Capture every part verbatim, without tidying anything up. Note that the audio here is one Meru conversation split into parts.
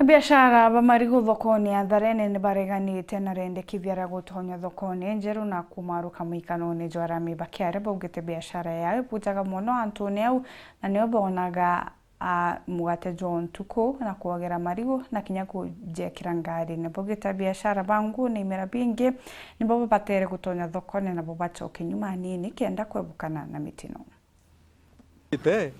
Biashara ba marigu thokone ya Tharene ni bareganite na rendekithia ria gutonya thokone njeru na kumaruka muikanone jwa rami bakiaria baugite biashara yao ibujaga mono antune au, na nio bonaga a mugate jwa ntuku na kwogera marigu na kinya kujekira ngarine. Baugite biashara ba nguo na imera bingi nibo babatere gutonya thokone nabo bacoke nyuma anini kenda kwebukana na mitino. Ite,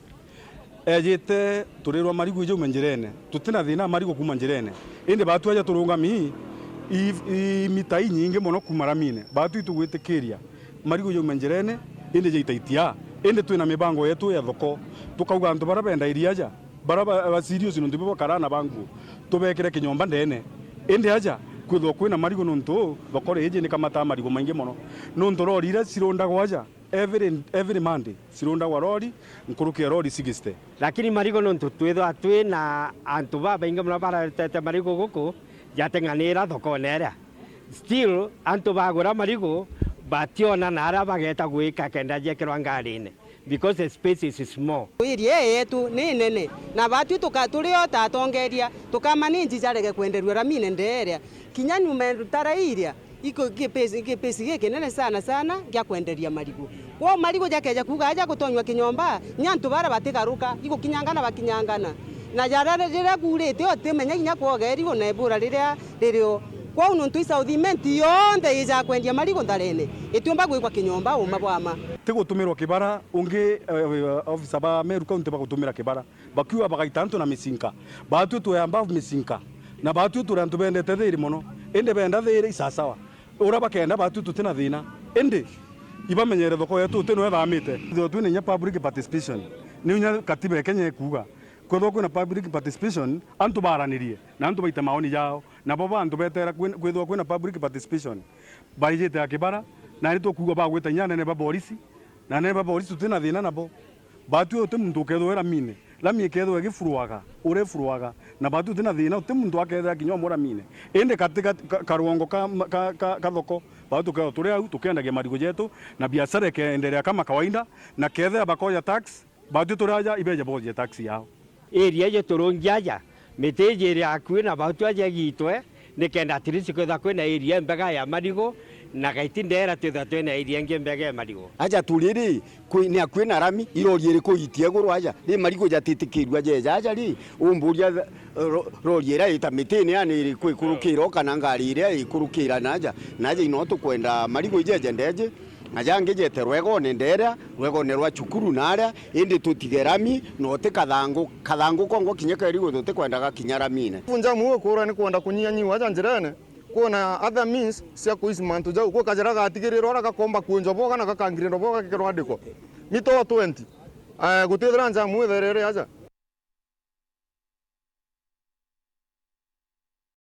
ejite turirwa marigu ijaume njirene. Tutina thina marigu kuuma njirene. Indi baatu aja turungami i, i mita inyingi mono kuuma ramine. Baatu itugwitikiria marigu jaume njirene, indi jaita itia. Indi twina mibango yetu ya thoko. Tukauga antu baria benda iria aja, baria ba, ba serious nontu ibo bakaraa na ba nguo, tubekire kinyomba ndene. Indi aja, kwithwa kwina marigu nontu thoko riji ni kamataa marigu maingi mono. Nontu rori iria cirundagwa aja, every, every Monday, cirundagwa rori, nkuruki ya rori sixty. Lakini marigu nontu twithwa twi na antu babaingi mono baretete marigu guku, jateng'anira thokone iria. Still, antu bagura marigu, bationa na aria bageta gwika kenda jekirwa ngarine, because the space is small. Area yetu ni nene, na batwi tuka-, turi o ta atongeria, tukamanage jarege kwenderua ramine ndeeria. Kinya nyuma ya ndutara iria, iko gipesi, gipesi gikinene sana sana gia kwenderia marigu. Kwou marigu jakeja kuuga aja gutonywa kinyomba, ni antu baria batigaruka, igukinyangana bakinyangana. Na jaria riria kuurite, utimenya kinya kwoga irigu na ibura riria ririo. Kwou nontu i South Imenti yonthe ijaa kwendia marigu Ntharene, itiumba gwikwa kinyomba uma bwa ma. Ti gutumirwa kibara, ungi, eh, officer ba Meru County bagutumira kibara, bakiuga bagaita antu na micinka. Baatwi twi above micinka, na baatwi turi antu bendete thiiri mono, indi benda thiiri i sawasawa. Uria bakenda baatwi tutina thina, indi ibamenyere thoko yetu ti nwe ithamite. Ithirwa twina inya public participation, ni inya katiba ya Kenya ikuuga, kwethirwa kwina public participation, antu baaranirie na antu baite maoni jao. Nabo bantu beteera kwin-, kwithirwa kwina public participation, baijite a kibara, na ni tukuuga bagwita inya anene ba borisi, na anene ba borisi tutina thina nabo. Baatwi uti muntu ukethirwa i ramine, rami ikethirwa igifuruaga, uria ifuruaga, na baatwi tutina thina, uti muntu akethira kinya umwe ramine. Indi kati ka, ka, karwongo ka, ka, ka, ka thoko, baatwi tukethirwa turi au tukiendagia marigu jetu, na biashara ikeendelea kama kawaida, na kethira bakoja tax, baatwi turi aja ibeje boje tax yao. Area iji turungi aja, miti iji iri akui na baatwi aja igitwe, nikenda at least kwithirwa kwina area imbega ya marigu, na gaiti ndeera twithirwa twina area ingi imbega ya marigu. Aja turi ri, kwi-, ni akui na rami, irori iriku iitia iguru aja? Ri marigu jatitikirua jeja aja ri, umburia ro-, rori iria ita mitine yani iriku ikurukira o kana ngari iria ikurukira na aja? Na aja ino tukwenda marigu ijeje ndeje. Na jangi jete rwegone nderia, rwegone rwa cukuru naria, indi tutige rami, na uti kathangu, kathangu kongo kinya kerigu tutikwendaga kinya ramine. Funja mu ukura ni kwenda kunyianyiwa aja njirene, kwona other means cia kuisi mantu jau, kwi kajira gatigirirwa uria gakomba kuenjwa boga na gakangirindwa boga gakirwa ndiko. Mito twenty, eh, gutithira njamu itherere aja.